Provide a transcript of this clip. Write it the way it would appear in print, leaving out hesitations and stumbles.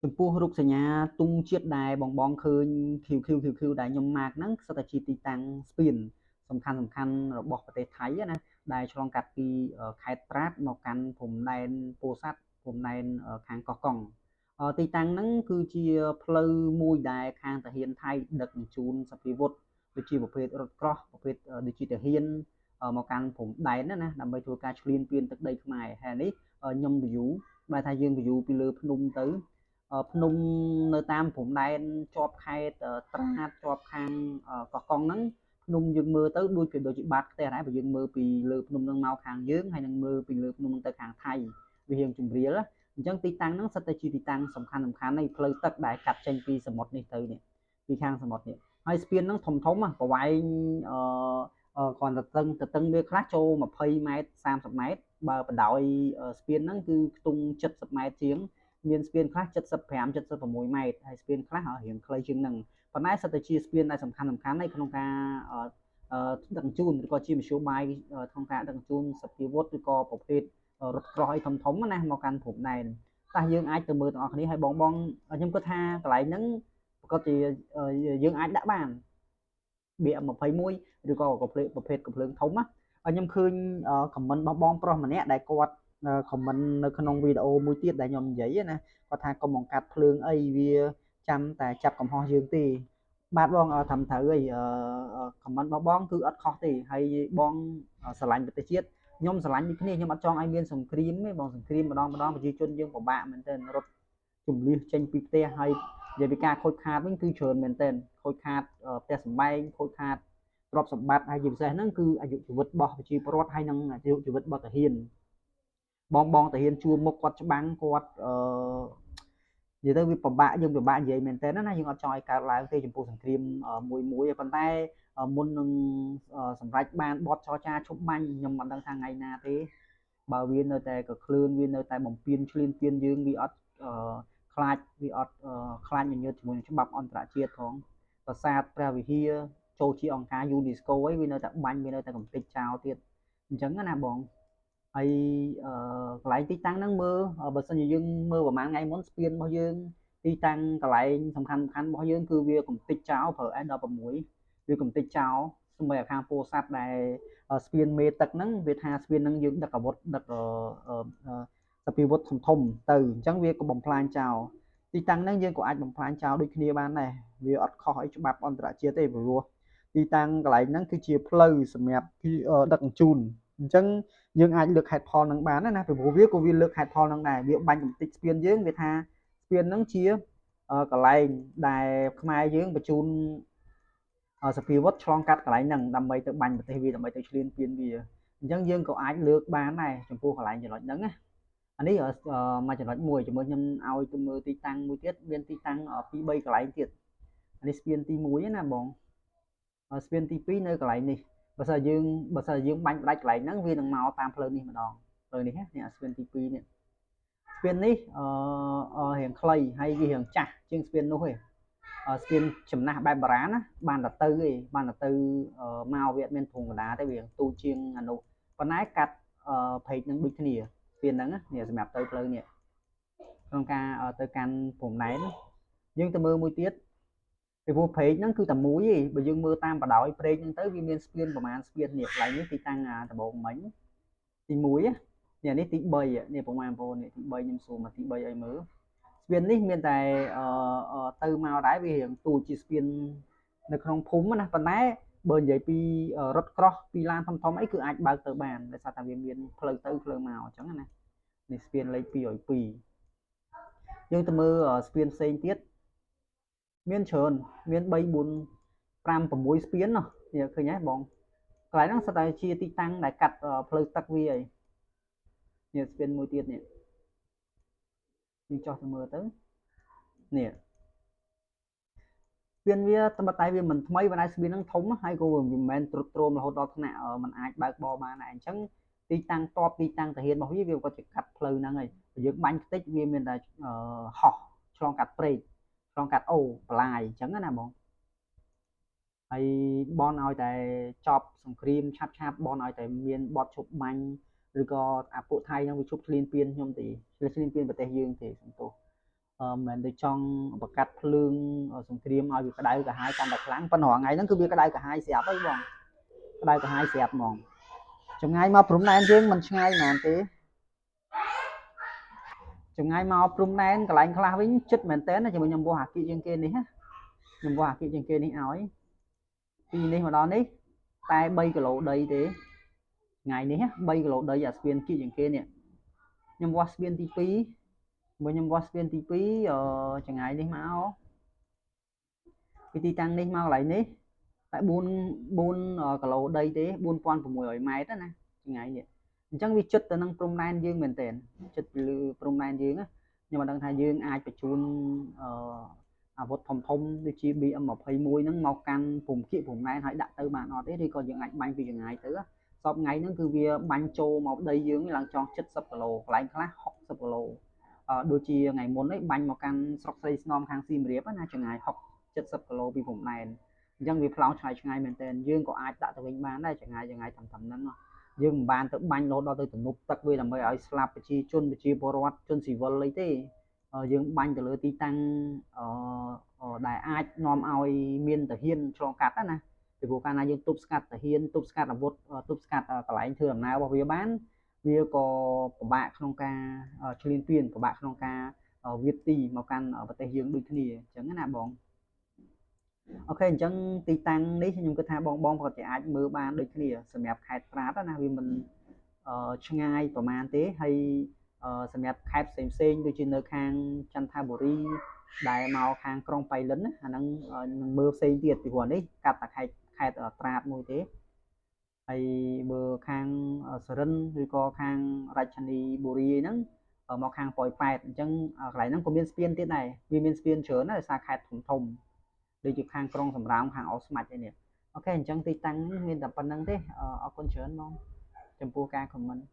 ចំពោះរូបសញ្ញាទង់ជាតិដែលបងបងឃើញ QQQQ ដែលខ្ញុំ mark ហ្នឹងសុទ្ធតែជាទីតាំងស្ពានសំខាន់សំខាន់របស់ប្រទេសថៃណាដែលឆ្លងកាត់ពីខេត្តត្រាតមកកាន់ព្រំដែនពោធិ៍សាត់ព្រំដែនខាងកោះកុងទីតាំងហ្នឹងគឺជាផ្លូវមួយដែលខាងទាហានថៃដឹកជញ្ជូនសព្វាវុធដូចជាប្រភេទរថក្រោះប្រភេទដូចជាទាហានមកកាន់ព្រំដែនណាដើម្បីធ្វើការឈ្លានពានទឹកដីខ្មែរហើយនេះខ្ញុំ view បែរថាយើង view ពីលើភ្នំទៅភ្នំនៅតាមព្រំដែនជាប់ខេត្តត្រាតជាប់ខាងកោះកុងហ្នឹងភ្នំយើងមើលទៅដូចជាដូចជាបាតផ្ទះដែរបើយើងមើលពីលើភ្នំហ្នឹងមកខាងយើងហើយនឹងមើលពីលើភ្នំហ្នឹងទៅខាងថៃវារៀងជំរាលអញ្ចឹងទីតាំងហ្នឹងសិតតែជាទីតាំងសំខាន់សំខាន់នៃផ្លូវទឹកដែលកាត់ចេញពីសមុទ្រនេះទៅនេះពីខាងសមុទ្រនេះហើយស្ពានហ្នឹងធំធំប្រវែងអឺគ្រាន់តែតឹងទៅតឹងវាខ្លះចូល20ម៉ែត្រ30ម៉ែត្របើបណ្ដោយស្ពានហ្នឹងគឺខ្ទង់70ម៉ែត្រជាងមានស្ពានខ្លះ75 76ម៉ែត្រហើយស្ពានខ្លះរៀងខ្លីជាងហ្នឹងប៉ុន្តែសិតតែជាស្ពានដែលសំខាន់សំខាន់នៅក្នុងការដឹកជញ្ជូនឬក៏ជាមធ្យោបាយក្នុងការដឹកជញ្ជូនសព្វាវុធឬក៏ប្រភេទរថក្រោះអីធំធំណាមកកាន់ព្រំដែនតោះយើងអាចទៅមើលទាំងអស់គ្នាហើយបងបងខ្ញុំគិតថាកន្លែងហ្នឹងប្រកាសជាយើងអាចដាក់បាន BM21 ឬក៏ប្រភេទកំភ្លើងធំណាខ្ញុំឃើញ comment របស់បងប្រុសម្នាក់ដែលគាត់ comment នៅក្នុងវីដេអូមួយទៀតដែលខ្ញុំនិយាយណាគាត់ថាកុំបង្កាត់ភ្លើងអីវាចាំតែចាប់កំហុសយើងទេបាទបងត្រឹមត្រូវអី comment របស់បងគឺអត់ខុសទេហើយបងស្រឡាញ់ប្រទេសជាតិខ្ញុំស្រឡាញ់ដូចគ្នាខ្ញុំអត់ចង់ឲ្យមានសង្គ្រាមទេបងសង្គ្រាមម្ដងម្ដងប្រជាជនយើងពិបាកមែនទែនរត់ជំលះចេញពីផ្ទះហើយនិយាយពីការខូចខាតវិញគឺច្រើនមែនទែនខូចខាតផ្ទះសម្បែងខូចខាតទ្រព្យសម្បត្តិហើយជាពិសេសហ្នឹងគឺអាយុជីវិតរបស់ប្រជាពលរដ្ឋហើយនិងអាយុជីវិតរបស់ទាហានបងបងទាហានជួមុខគាត់ច្បាំងគាត់អឺនិយាយទៅវាពិបាកយើងពិបាកនិយាយមែនតើណាយើងអត់ចង់ឲ្យកើតឡើងទេចំពោះសង្គ្រាមមួយមួយប៉ុន្តែមុននឹងសម្រេចបានបទចរចាឈប់បាញ់ខ្ញុំមិនដឹងថាថ្ងៃណាទេបើវានៅតែកក្លឿនវានៅតែបំពេញឈ្លានពានយើងវាអត់ខ្លាចវាអត់ខ្លាចញញើតជាមួយនឹងច្បាប់អន្តរជាតិផងប្រាសាទព្រះវិហារចូលជាអង្គការ UNESCO អីវានៅតែបាញ់វានៅតែកំទេចចោលទៀតអញ្ចឹងណាបងហើយកន្លែងទីតាំងហ្នឹងមើលបើសិនជាយើងមើលប្រហែលថ្ងៃមុនស្ពានរបស់យើងទីតាំងកន្លែងសំខាន់សំខាន់របស់យើងគឺវាកំទេចចោលប្រើ S16 វាកំទេចចោលសម្បីអាខាងពោធិ៍សាត់ដែលស្ពានមេទឹកហ្នឹងវាថាស្ពានហ្នឹងយើងដឹកអាវុធដឹកសព្វាវុធធំធំទៅអញ្ចឹងវាក៏បំផ្លាញចោលទីតាំងហ្នឹងយើងក៏អាចបំផ្លាញចោលដូចគ្នាបានដែរវាអត់ខុសអីច្បាប់អន្តរជាតិទេព្រោះទីតាំងកន្លែងហ្នឹងគឺជាផ្លូវសម្រាប់ដឹកជញ្ជូនអញ្ចឹងយើងអាចលើកហេតុផលនឹងបានណាពីព្រោះវាក៏វាលើកហេតុផលនឹងដែរវាបាញ់កំទេចស្ពានយើងវាថាស្ពានហ្នឹងជាកន្លែងដែលខ្មែរយើងបញ្ជូនសព្វាវុធឆ្លងកាត់កន្លែងហ្នឹងដើម្បីទៅបាញ់ប្រទេសវាដើម្បីទៅឈ្លានពានវាអញ្ចឹងយើងក៏អាចលើកបានដែរចំពោះកន្លែងចំណុចហ្នឹងណាអានេះមួយចំណុចមួយជាមួយខ្ញុំឲ្យទៅមើលទីតាំងមួយទៀតមានទីតាំង2 3កន្លែងទៀតអានេះស្ពានទី1ណាបងស្ពានទី2នៅកន្លែងនេះបើសិនយើងបាញ់ផ្ដាច់កន្លែងហ្នឹងវានឹងមកតាមផ្លូវនេះម្ដងផ្លូវនេះនេះស្ពានទី2នេះស្ពាននេះអឺរៀងខ្លីហើយវារៀងចាស់ជាងស្ពាននោះឯងស្ពានចំណាស់បែបបុរាណណាបានតែទៅឯងបានតែទៅមកវាអត់មានធុងកណ្ដាលទេវាទូជាងអានោះប៉ុន្តែកាត់ព្រែកនឹងដូចគ្នាស្ពានហ្នឹងនេះសម្រាប់ទៅផ្លូវនេះក្នុងការទៅកាន់ព្រំដែនយើងទៅមើលមួយទៀតពីព្រោះព្រែកហ្នឹងគឺតែមួយទេបើយើងមើលតាមបដោយព្រែកហ្នឹងទៅវាមានស្ពានប្រហែលស្ពាននេះកន្លែងនេះទីតាំងដំបងមិញទី1នេះនេះទី3នេះពុកម៉ែបងប្អូននេះទី3ខ្ញុំសួរមកទី3ឲ្យមើលស្ពាននេះមានតែទៅមកដែរវារៀងទូជាស្ពាននៅក្នុងភូមិណាប៉ុន្តែបើនិយាយពីរថក្រោះពីឡានធំធំអីគឺអាចបើកទៅបានដោយសារតែវាមានផ្លូវទៅផ្លូវមកអញ្ចឹងណានេះស្ពានលេខ202យើងទៅមើលស្ពានផ្សេងទៀតមានច្រើនមាន3 4 5 6ស្ពានណោះនេះឃើញទេបងកន្លែងហ្នឹងសុទ្ធតែជាទីតាំងដែលកាត់ផ្លូវទឹកវាអីនេះស្ពានមួយទៀតនេះយើងចោះទៅមើលទៅនេះស្ពានវាតែតែវាមិនថ្មីប៉ុន្តែស្ពានហ្នឹងធំហើយក៏វាមិនមែនទ្រុឌទ្រោមរហូតដល់ថ្នាក់มันអាចបើកបរបានដែរអញ្ចឹងទីតាំងតបទីតាំងទាហានរបស់វាវាក៏ជាកាត់ផ្លូវហ្នឹងហើយយើងបាញ់ខ្ទេចវាមានតែហោះឆ្លងកាត់ព្រែកឆ្លងកាត់អូបន្លាយអញ្ចឹងណាបងហើយបនឲ្យតែចប់សង្គ្រាមឆាប់ឆាប់បនឲ្យតែមានបទឈប់បាញ់ឬក៏អាពួកថៃហ្នឹងវាឈប់ឈ្លានពានខ្ញុំទេឈ្លានពានប្រទេសយើងទេសំទោស មិនមែនទៅចង់បង្កាត់ភ្លើងសង្គ្រាមឲ្យវាក្តៅក្រហាយកាន់តែខ្លាំងប៉ុន្តែរាល់ថ្ងៃហ្នឹងគឺវាក្តៅក្រហាយស្រាប់ហើយបងក្តៅក្រហាយស្រាប់ហ្មងចម្ងាយមកព្រំដែនយើងមិនឆ្ងាយហ្មងទេចម្ងាយមកព្រំដែនកន្លែងខ្លះវិញចិត្តមែនតើជាមួយខ្ញុំវាស់អាគីជាងគេនេះណាខ្ញុំវាស់អាគីជាងគេនេះឲ្យពីនេះមកដល់នេះតែ3គីឡូដីទេថ្ងៃនេះ3គីឡូដីអាស្ពានគៀកជាងគេនេះខ្ញុំវាស់ស្ពានទី2មួយខ្ញុំវាស់ស្ពានទី2អឺចម្ងាយនេះមកពីទីតាំងនេះមកកន្លែងនេះតែ4គីឡូដីទេ4600ម៉ែត្រណាចម្ងាយនេះអញ្ចឹងវាជិតទៅនឹងព្រំដែនយើងមែនតើជិតពីលើព្រំដែនយើងណាខ្ញុំមិនដឹងថាយើងអាចបញ្ជូនអឺអាវុធធំធំដូចជា BM21 ហ្នឹងមកកាន់ភូមិគៀកព្រំដែនហើយដាក់ទៅបានអត់ទេឬក៏យើងអាចបាញ់ពីចម្ងាយទៅសពថ្ងៃហ្នឹងគឺវាបាញ់ចូលមកដីយើងឡើងចង់70គីឡូកន្លែងខ្លះ60គីឡូអឺដូចជាថ្ងៃមុននេះបាញ់មកកាន់ស្រុកស្រីស្នំខាងសៀមរាបណាចម្ងាយ60 70គីឡូពីព្រំដែនអញ្ចឹងវាផ្លោងឆ្ងាយឆ្ងាយមែនទែនយើងក៏អាចដាក់ទៅវិញបានដែរចម្ងាយចម្ងាយតាមតាមហ្នឹងយើងមិនបានទៅបាញ់រហូតដល់ទៅទំនប់ទឹកវាដើម្បីឲ្យស្លាប់ប្រជាជនប្រជាពលរដ្ឋជនស៊ីវិលអីទេយើងបាញ់ទៅលើទីតាំងអឺដែលអាចនាំឲ្យមានទាហានឆ្លងកាត់ណាពីព្រោះកាលណាយើងទប់ស្កាត់ទាហានទប់ស្កាត់អាវុធទប់ស្កាត់កន្លែងធ្វើដំណើររបស់វាបានវាក៏ពិបាកក្នុងការឈ្លានពានពិបាកក្នុងការវាទីមកកាន់ប្រទេសយើងដូចគ្នាអញ្ចឹងណាបង OK អញ្ចឹងទីតាំងនេះខ្ញុំគិតថាបងបងគាត់ជាអាចមើលបានដូចគ្នាសម្រាប់ខេត្តត្រាតណាវាមិនឆ្ងាយប្រហែលទេហើយសម្រាប់ខេត្តផ្សេងផ្សេងដូចជានៅខាងចន្ទបុរីដែលមកខាងក្រុងបៃលិនណាអាហ្នឹងនឹងមើលផ្សេងទៀតពីព្រោះនេះកាត់តែខេត្តត្រាតមួយទេហើយបើខាងសរិនឬក៏ខាងរាជធានីបុរីហ្នឹងមកខាងប៉ោយប៉ែតអញ្ចឹងកន្លែងហ្នឹងក៏មានស្ពានទៀតដែរវាមានស្ពានច្រើនណាស់ដោយសារខេត្តធំធំដូចជាខាងក្រុងសំរោងខាងអូស្មាច់អីនេះ OK អញ្ចឹងទីតាំងមានតែប៉ុណ្្នឹងទេអរគុណច្រើនបងចំពោះការ comment។